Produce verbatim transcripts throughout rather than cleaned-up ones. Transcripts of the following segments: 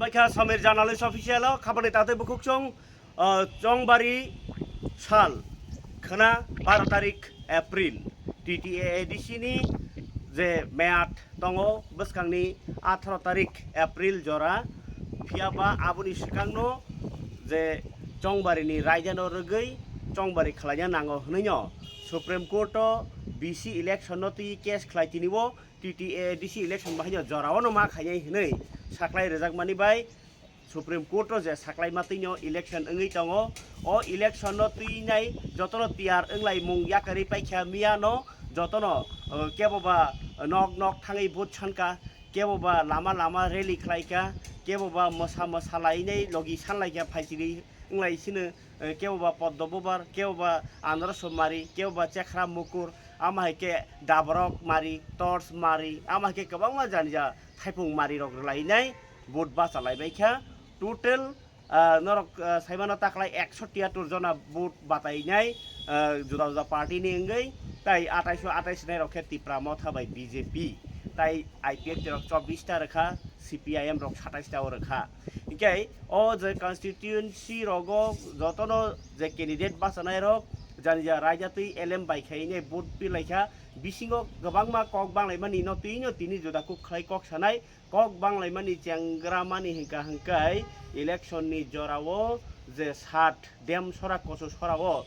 Maikha Samir Journalist Official o khabani tatwi bukhuk chong, ah, Chongbari sal khna baro tarik April, T T A A D C ni je meat tongo bwskangni atharo tarik April jora, phiya ba aboni swkangno je Chongbari ni raida no rwgwi Chongbari khlaina nango hwnwi no Supreme Court o B C election no twi case khlai tini o T T A D C election bahai no jora o no ma khainai hwnwi saklai rwjakmani bai Supreme Court o je saklai ma twi no election wngwi tongo. O election no twi nai jotono tiyar wnglai mung yakarwi paikha miya no jotono, uh, kebo ba nok nok thangwi vote sanka, kebo ba lama lama rally khlaika, kebo ba mosa mosa lainai logi sanlaika phaisiri wnglai sino, eh, kebo ba Poddo Bubar, kebo ba Androso Mari, kebo ba Chekhra Mukur, ama hai khe Daborok Mari, Tors Mari, ama hai khe kwbangma jani ja thaipung mari rok rwlainai vote bacha lai bai kha. Total, ah, norok, ah, saimano taklai ekso tiyatur jona vote batainai, ah, juda juda party ni wngwi, tai atais o atais nai rok khe Tipra Motha bai B J P, tai I P F T rok chobbish ta rwkha, C P I M rok satais ta o rwkha. Hinkhe o je constituency rogo jotono je candidate bachanai rok jani ja raida twi L M bai khainai vote pilaikha, bisingo kwbangma kok banglaimani no twi no tini juda kuk khlai kok sanai, kok banglaimani chengra mani hinkha hinkai election ni jorao je sat dem sora koso sorao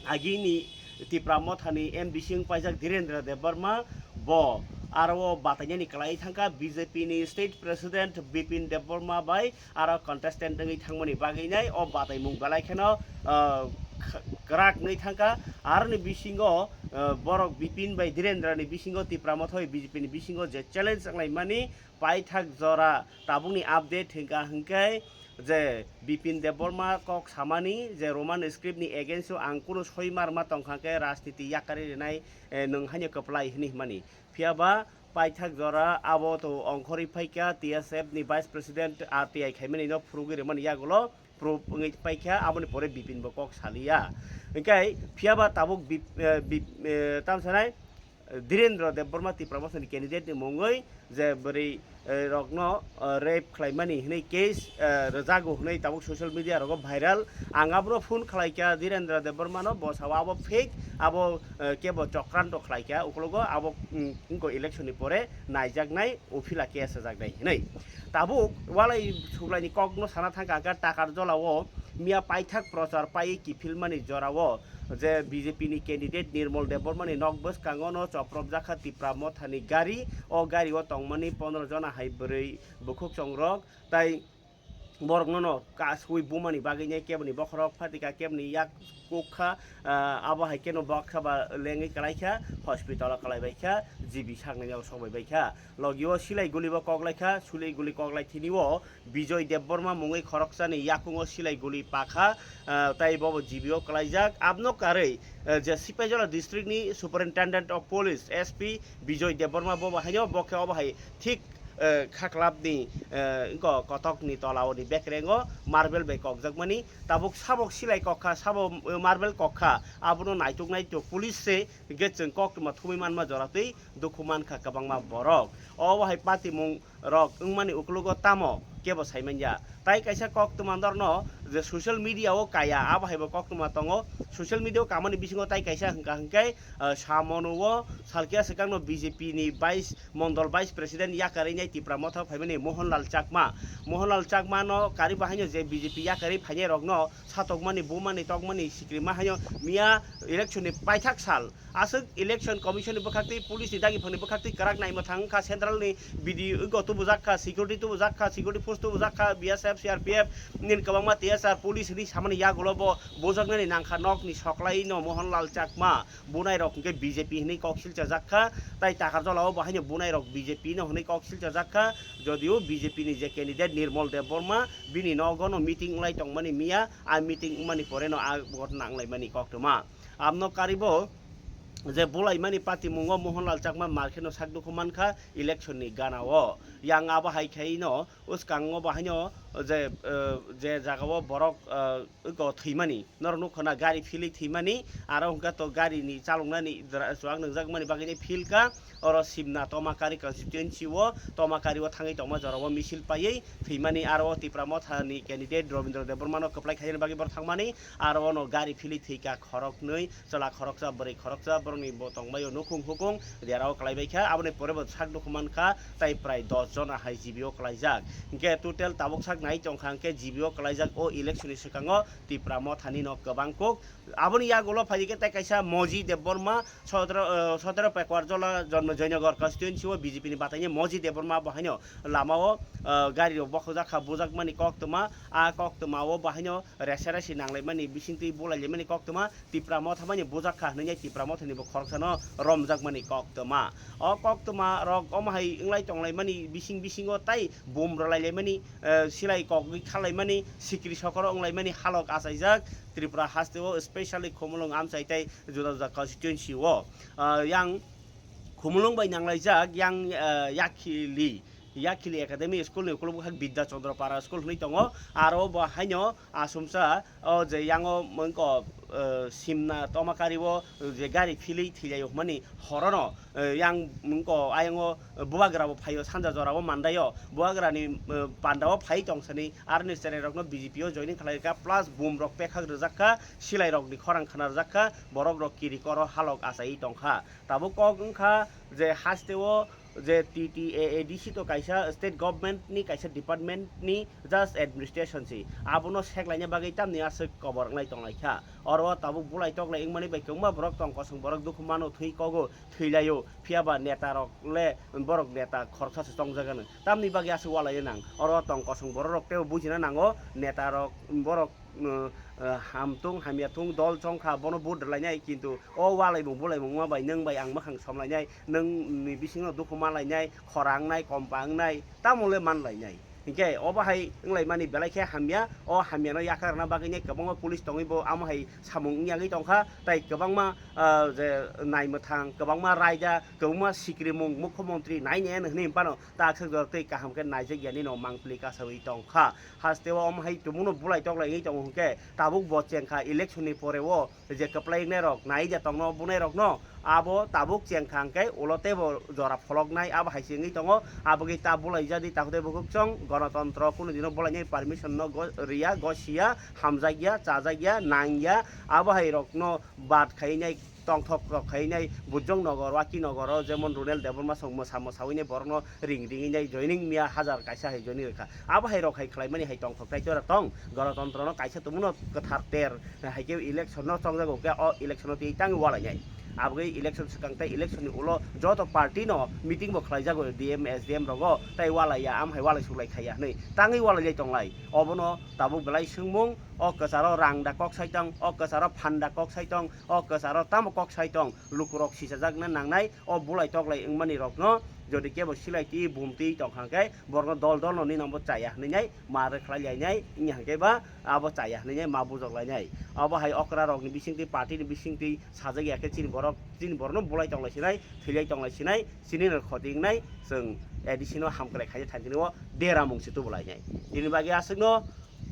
agini Tipra Mothani M D C wng paijak Dhirendra Debbarma, bo aro o batainani kwlai thangkha B J P ni state president Bipin Debbarma bai aro contestant wngwi thangmani bagwi nai o bataimung belai kheno, ah, kh-, kwrak wngwi thangkha. Aroni bisingo, ah, borok Bipin bai Dhirendra ni bisingo Tipra Motha bai B J P ni bisingo je challenge wnglaimani paithak jora tabukni update hinkha hinkhe je Bipin Debbarma kok samani je Roman script ni against o ang kunu soi marma tongkha khe rajniti yakarwi rinai, eh, nwng haino kwplai hwnwi hwnmani. Phiya ba paithak jora abo to ongkhorwi phaikha T S F ni Vice President R T I khaimani no phurugwi rwmani yagulo proof wngwi paikha, aboni pore Bipin bo kok saliya. Hinkhe phiya ba tabuk Bip-, eh, Bip-, eh, tamo sanai, Dhirendra Debbarma Tipra Mothani candidate ni mungwi je bwrwi, eh, rokno, eh, rape khlaimani hwnwi case, eh, rwjago hwnwi tabuk social media rogo viral. Ang abro phone khlaikha Dhirendra Debbarma no, bo sao abo fake, abo, eh, kebo chokranto khlaikha, ukologo abo, mm, wngkha election ni pore naijaknai, uphila case rwjaknai hwnwi. Tabuk walai suklaini kokno sana thangkha hwnkhe Takarjolao miya paithak prochar paiwi kiphilmani jorao je B J P ni candidate Nirmol Debbarmani nok bwskango no chopropjakha Tipra Mothani gari. O gari o tongmani pondro jona hai bwrwi bukhuk chongrok tai borokno no kasui bumani bagwi nai keboni bokhorok phatika keboni yak kukha, ah, abo hai keno baksa ba lengwi kwlaikha, hospital o kwlaibaikha, G B saknai o sokbaibaikha. Logio silai guli bo koklaikha, silai guli koklai thini o Bijoy Debbarma mungwi khoroksani yakungo silai guli pakha, ah, tai bobo G B o kwlaijak. Abno karwi, eh, je Sipaijola district ni Superintendent of Police, S P, Bijoy Debbarma bobo haino bokhe obo hai thik, eh, khaklapni, eh, wngkha kotokni tolaoni bekrengo marble bai kokjakmani. Tabuk sabok silai kokha, sabo, eh, marble kokha, abono naituk naituk police se hwnkhe chwng koktwma thumwi manma joratwi dukhu mankha kwbangma borok. Obo hai patimung rok wngmani ukologo tamo kebo saimanya. Tai kaisa koktwma norno je social media o kaya, abo haibo koktwma tongo. Social media o kamani bisingo tai kaisa hwnkha hwnkhe, ah, samono o salkhe swkangno B J P ni vice, mondol vice president yakarwi nai Tipra Motha phaimani Mohanlal Chakma. Mohanlal Chakma no karwi bahaino je B J P yakarwi phainai rokno satokmani, bumani, tokmani sikrima haino miya election ni paithak sal aswk election commission ni bwkhaktwi, police ni dagi phangni bwkhaktwi kwrak naima thang wngkha, central ni B D O tubujak kha, security tubujak kha, security force tubujak kha, B S F, C R P F, nini kwbangma T S R police hinwi samani yagulo bo bujaknani nangkha nokni soklaino Mohanlal Chakma, bunai rok hwnkhe B J P hinwi kok silchajak kha, tai Takarjolao bo haino bunai rok B J P no hinwi kok silchajak kha, jodio B J P ni je candidate Nirmol Debbarma bini nogo no meeting wngwi tongmani miya, a meeting wngmani pore no a ghotna wnglaimani koktwma. Amno karibo je bulaimani patimungo Mohanlal Chakma markheno sak dukhu mankha election ni gana o. Yang abo hai khaino uskango bahaino je, eh, je jagao borok, eh, eko thwimani, norok nukho na gari philwi thwimani, aro hwnkha to gari ni chaloknani dra-, chuak nwngjak mani bagwi phil kha. Oro Simna Tomakari constituency o, Tomakari o thangwi tongma jora o misil paiwi thwimani, aro o Tipra Motha ni candidate Robindra Debbarma no kwplai khaina bagwi borok thangmani, aro ono gari philwi thwikha khoroknwi, chwla khoroksa, bwrwi khoroksa, borokni bo tongbaio nukhung hukung derao kwlaibaikha, aboni pore bo sak dukhu mankha, tai prai dos jona hai G B o kwlaijak. Hinkhe total tabuk sak nai tongkha hinkhe G B o kwlaijak o election ni swkango Tipra Mothani no kwbang kuk. Aboni yagulo phaikhe tai kaisa Moji Debbarma, sotero, eh, sotero Pekwarjola Jonmo Joynagar constituency o B J P ni bataini Moji Debbarma bo haino lama o, eh, gari rok bokhojak kha, bujak mani koktwma, a koktwma o bo haino resa resi nanglaimani bisingtwi bulailaimani koktwma Tipra Motha mani bujak kha hwnwi Tipra Mothani bo khoroksano romjakmani koktwma. O koktwma rok omo hai wnglai tonglaimani bising bisingo tai bum rwlailaimani, eh, silai kokgwi khalaimani, sikri sokoro wnglaimani halok achaijak Tripura haste o, specially Khumulwng amchai tei juda juda constituency o. Ah, yang Khumulwng bai nanglaijak yang, eh, Yakhili, Yakhili Academy School ni ukuluk bwkhak Bidya Chandra Para School hwnwi tongo. Aro bo haino asumsa o je yango mungko, eh, Simna Tomakari o je gari philwi thwilaio hwnmani horono, eh, yang mungko ayango bubagra bo phaio sanja jora o mandaio. Bubagra ni, eh, panda o phai tongsani aroni chwrai rokno B J P o joining khlai kha, plus bum rok pekhak rwjak kha, silai rok ni khorang khna rwjak kha, borok rok kiri koro halok achai tongkha. Tabuk kok wngkha je haste o je T T A A D C to kaisa state government ni kaisa department ni just administration si. Abono seklaina bagwi tamni aswk kobor wnglai tonglai kha. Oro o tabuk bulai toklai wngmani bai kwbangma borok tong kosong borok dukhu mano thwi kogo thwilaio. Phiya ba neta rok le borok neta khoroksa se chongjagano. Tamni bagwi aswk walai nang. Oro tong kosong borok rok teibo bujina nango neta rok borok, uh, uh, hamtung hamya thung dol chongkha bono vote rwlainai kintu o walaimung bulaimung wngma bai nwng bai ang mwkhang somlainai nwng ni bisingo dukhu malainai khorang nai kompa wngnai tamo le manlainai. Hinkhe obo hai wnglaimani belai khe hamya, o hamyano yakarna bagwi nai kwbangma police tongwi bo amo hai samung wngyagwi tongkha, tai kwbangma, ah, je naimwthang, kwbangma raida, kwbangma sikrimung mukhyamantri nainai hwnwi phano takswk jora tei kaham khe naijak yani no mangpili kasawi tongkha. Hasteo omo hai tumungno bulai toklai wngwi tongo hinkhe tabuk bo chengkha election ni pore o je kwplai wngnai rok, nai ja tongno bunai rokno, abo tabuk chengkha hwnkhe ulo teibo jora pholoknai, abo hai se wngwi tongo. Abogwi ta bulai jadi takhuk tei bukhuk chwng gonotontro kunu dino bulainai permission no go-, riya, gosiya, hamjakya, chajakya, nangya, abo hai rokno bad khainai, tongthok rok khainai, Bujong Nogor, Waki Nogoro jemon Runel Debbarma song mwsa mwsawi nai borokno ring ringwi nai joining miya hajar kaisa hai joining rwkha. Abo hai rok hai khlaimani hai tongthok tai chora tong, gonotontro no kaisa tumungno kwthar ter hai khe election no chongjago khe o election no tei tangwi walainai. Abogwi election swkang tei election ni ulo joto party no meeting bo khlaijago D M S D M rogo tei walaiya am hai walai suklai khaiya hwnwi tangwi walailai tonglai. Obono tabuk belai swngmung, o kwcharo rang da kok sai tong, o kwcharo phan da kok sai tong, o kwcharo tamo kok sai tong, lukurok sichajakna nangnai, o bulai toklai wngmani rokno jodi kebo silai twi bum twi tongkha khe borokno dol dol no nini bo chaya hwnwi nai ma rwkhlai lai nai wngya hwnkhe ba abo chaya hwnwi nai ma bujok lai nai. Abo hai okra rokni bisingtwi party ni bisingtwi sajak ya khe chini borok, chini borokno bulai tonglai sinai, thwilai tonglai sinai, chini no khoti wngnai, chwng A D C no hamkrai khaina thangtini o deramung se tubu lai nai. Tini bagwi aswkno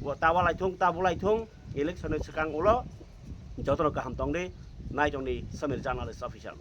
bo ta walai thung, ta bulai thung, election ni swkang ulo jotono kaham tong di, nai tong di Samir Journalist Official.